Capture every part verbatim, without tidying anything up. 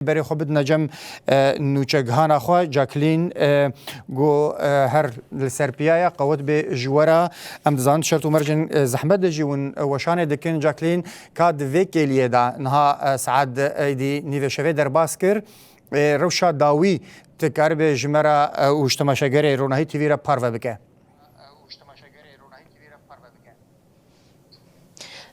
berê xwe bidine cem, e, nûçegihana xwe. Jacqueline, e, got, e, her li ser piya ye, qewet bê ji we re. Em dizanin şert û mercên, e, zehmet de jî hûn, e, weşanê dikin. Jacqueline, ka di vê kêliyê de niha, e, saet di, êdî nîvê şevê derbas kir. E, rewşa dawî tu karibe ji me re, e, û ji temaşegerê Ronahî T V re parve bike.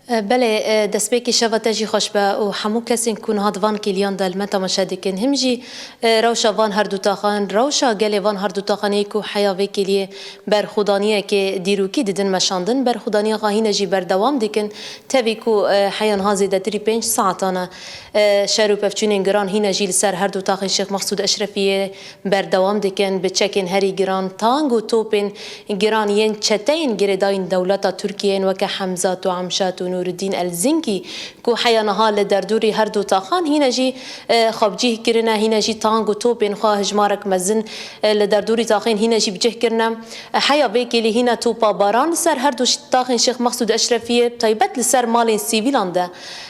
E, belê, e, destpêkê şeva te jî xweş be û hemû kesên ku niha di van kêliyan de li me temaşe dikin. Him jî, e, rewşa van her du taxan, rewşa gelê van her du taxan ê ku heya vê kêliyê berxwedaniyekê dîrokî didin meşandin, berxwedaniya xwe hîne jî berdewam dikin. Tevî ku, e, heya niha zêdetirî pênc saetan e, e, şer û pevçûnên giran hîne jî li ser her du taxên Şêx Mexsûd Eşrefiyê berdewam dikin, bi çekên herî giran, tang û topên giran yên çeteyên girêdayîn dewleta Tirkiyeyên weke Hemzat û Emşat û Nûriddîn El Zingî ku heya niha li derdorî her du taxan hîne jî, e, xwe bi cih kirine, hîne jî tang û topên xwe hijmarek mezin, e, li derdorî taxên hîne jî bi cih kirine. E, heya vê kêlî hîne topa baran li ser her du ş-, taxên Şêx Mexsûd Eşrefiyê, taybet li ser malên sivîlan de,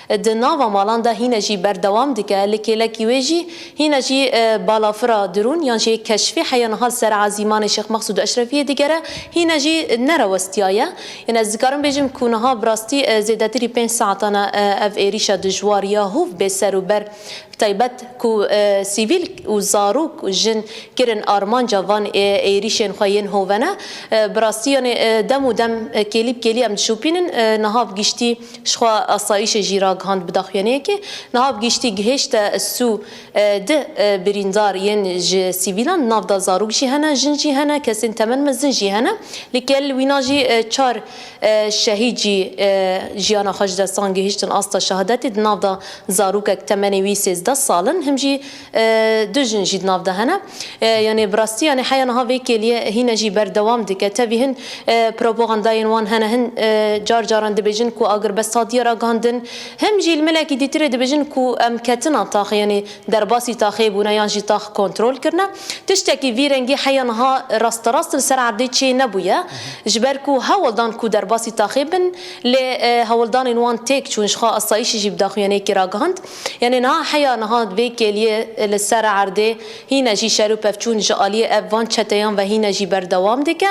e, di nava malan de hîne jî berdewam dike. Li kêlekî wê jî hîne jî, e, balafira dirûn yan jî keşfê heya niha li ser ezîmanê Şêx Mexsûd Eşrefiyê digere, hîne jî nerewestiyaye. Yanî ez dikarim bêjim ku niha bi rastî, e, zêdetirî pênc saetan e, e, ev êrîşa dijwar ya hov bê ser û ber, bi taybet ku, e, sivîl û zarok û jin kirin armanca van, e, êrîşên xwe yên hovene. E, bi rastî, yanî, e, dem û dem, e, kêlî bi kêlî em dişopînin, e, niha bi giştî ji xwe asayîşê jî ragihand bi daxuyaniyekê. Niha bi giştî gihêşte sû, e, di, e, birîndar yên ji sivîlan, nav de zarok jî hene, jin jî hene, kesên temen mezin jî hene. Li gel wîna jî, e, çar, e, şehîd jî, e, jiyana xwe ji destan gihiştin asta şehadetê, di nav de zarokek temenê wî sêzdeh sal in, him jî, e, du jin jî di nav de hene. E, yanî bi rastî, yanî heya niha vê kêliyê hîne jî berdewam dike. Tevî hin, e, propagandayên wan hene, hin, e, car caran dibêjin ku agirbest hatiye ragihandin. Him jî li milekî dîtirê dibêjin ku em ketina taxê, yanî derbasî taxê bûne yan jî tax kontrol kirine. Tiştekî vî rengî heya niha rasterast li ser erdê çê nebûye. Ji ber ku hewldan ku derbasî taxê bin, lê, e, hewldanên wan têk çûn, ji xwe asayîşê jî bi daxuyaniyekê ragihand. Yanî niha heya niha vê kêliyê, e, li ser erdê hîne jî şer û pevçûn ji aliyê ev van çeteyan ve hîne jî berdewam dike.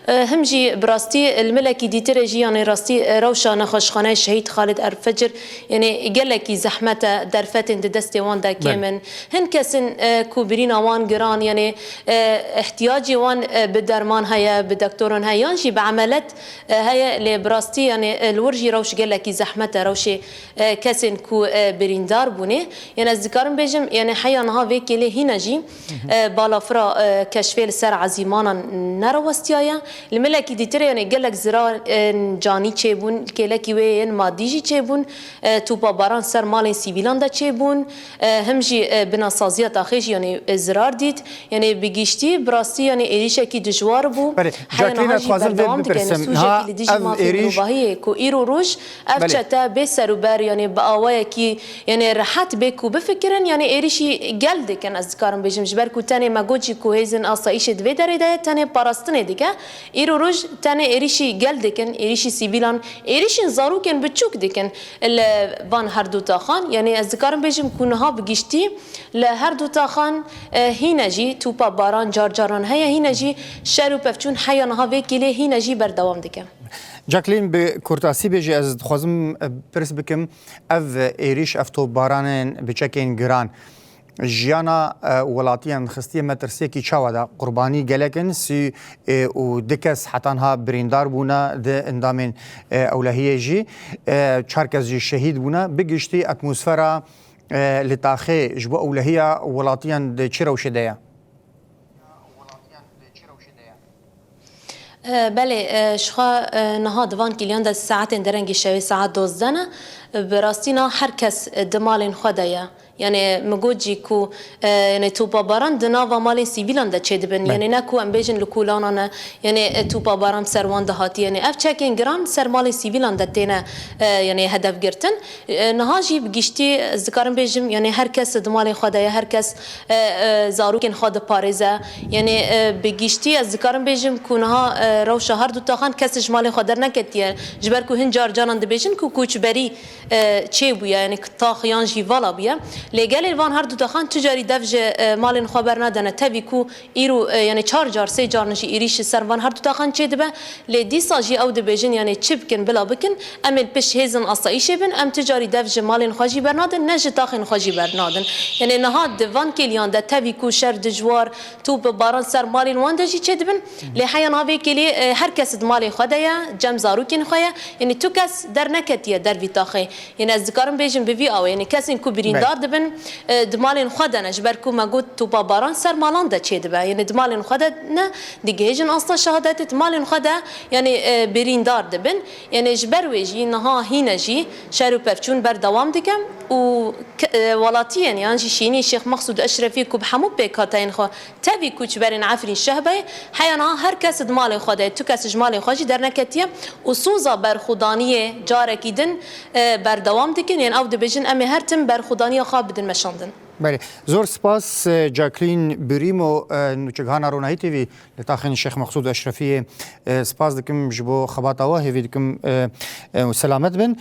E, him jî bi rastî li milekî dîtirê jî, yanî rastî, e, rewşa nexweşxaneyê Şehîd Xalid Erfecir, yanî gelekî zehmet e, derfetên di destê wan de kêm in. Hin kesên, e, ku birîna wan giran, yanî, e, ihtiyacê wan, e, bi derman heye, bi doktoran heye, yan jî bi emelet, e, heye, lê bi rastî, yanî, e, li wir jî rewş gelekî zehmet e, rewşê, e, kesên ku, e, birîndar bûne. Yanî ez dikarim bêjim, yanî heya niha vê kêlê hîne jî, e, balafira, e, keşfê li ser ezîmanan nerewestiyaye. Li milekî dîtirê, yanî gelek zirarên canî çêbûn, kêlekî wê yên madî jî çêbûn. E, topa baran ser malên sivîlan de çêbûn. E, him jî, e, binasaziya taxê jî, yanî, e, zirar dît. Yanî bi giştî, bi rastî, yanî êrîşekî dijwar bû. Belê, heya Jacqueline, niha ez jî dixwazim vê berdewam dike. Yanî bipirsim. Niha sûcekî ev li dijî mafê êrîş mirovahiyê ku îro roj ev Belê. çete bê serûber, yanî bi awayekî, yanî rehet bê ku bifikirin, yanî êrîşî gel dikin, ez dikarim bêjim. Ji ber ku tenê me got jî ku hêzên asayîşê di vê derê de ye, tenê parastinê dike. Îro roj tenê êrîşî gel dikin, êrîşî sivîlan, êrîşên zarokên biçûk dikin li van her du taxan. Yanî ez dikarim bêjim ku niha bi giştî li her du taxan, e, hîne jî topa baran car caran heye, hîne jî şer û pevçûn heya niha vê kêlê hîne jî berdewam dike. Jacqueline, bi kurtasî bêjî, ez dixwazim, e, pirs bikim, ev êrîş, ev topbaranên bi çekên giran, jiyana, e, welatiyan xistiye metirsiyekî çawa de? Qurbanî gelek in, sî, e, û du kes heta niha birîndar bûne, di endamên, e, ewlehiyê jî, e, çar kes jî şehîd bûne. Bi giştî atmosfera, e, li taxê ji bo ewlehiya welatiyan di çi rewşê de ye? E, belê, e, ji xwe, e, niha di van kîliyan de saetên derengê şevê saet dozdeh ne. E, bi rastî na her kes, e, di malên xwe de ye. Yanî min got jî ku, e, yanî topa baran di nava malên sivîlan de çêdibin. Belê. Yanî ne ku em bêjin li kolanan e, yanî, e, topa baran ser wan dihatiye. Yanî ev çekên giran ser malên sivîlan de têne, e, yanî hedef girtin. E, niha jî bi giştî ez dikarim bêjim, yanî her kes di malên xwe de ye, her kes, e, e, zarokên xwe diparêze. Yanî, e, bi giştî ez dikarim bêjim ku niha, e, rewşa her du taxan kes ji malên xwe derneketiye. Ji ber ku hin car caran dibêjin ku koçberî, e, çêbûye, yanî tax yan jî vala bûye. Lê gelê van her du taxan tu carî dev ji, e, malên xwe bernadene. Tevî ku îro, e, yanî çar car, sê car jî êrîş li ser van her du taxan çêdibe. Lê dîsa jî ew dibêjin, yanî çi bikin, bila bikin, em ê li pişt hêzên asayîşê bin, em tu carî dev ji malên xwe jî bernadin, ne ji taxên xwe jî bernadin. Yanî niha di van kêliyan de tevî ku şer dijwar, top û baran ser malên wan de jî çêdibin. Lê heya niha vê kêliyê, e, her kes di malê xwe de ye, cem zarokên xwe ye. Yanî tu kes derneketiye dervî taxê. Yanî ez dikarim bêjim bi vî awê, yanî kesên ku birîndar dibin, e, di malên xwe de ne, ji ber ku me got topa baran ser malan de çêdibe. Yanî di malên xwe de ne, digihêjin asta şehadetê, di malên xwe de, yanî, e, birîndar dibin. Yanî ji ber wê jî niha hîne jî şer û pevçûn berdewam dike û ke-, e, welatiyên yan jî şînî Şêx Mexsûd Eşrefî ku bi hemû pêkhateyên xwe tevî koçberên Efrîn Şehbeyê, heya niha her kes di malê xwe de ye, tu kes ji malê xwe jî derneketiye û soza berxwedaniyê carekî din, e, berdewam dikin. Yên ew dibêjin, em ê her tim berxwedaniya xwe bidin meşandin. Belê. Zor spas, e, Jacqueline Burimo, e, nûçegihana Ronahî T V li taxên Şêx Mexsûd Eşrefiyê, e, spas dikim ji bo xebata we, hêvî dikim, e, e, selamet bin.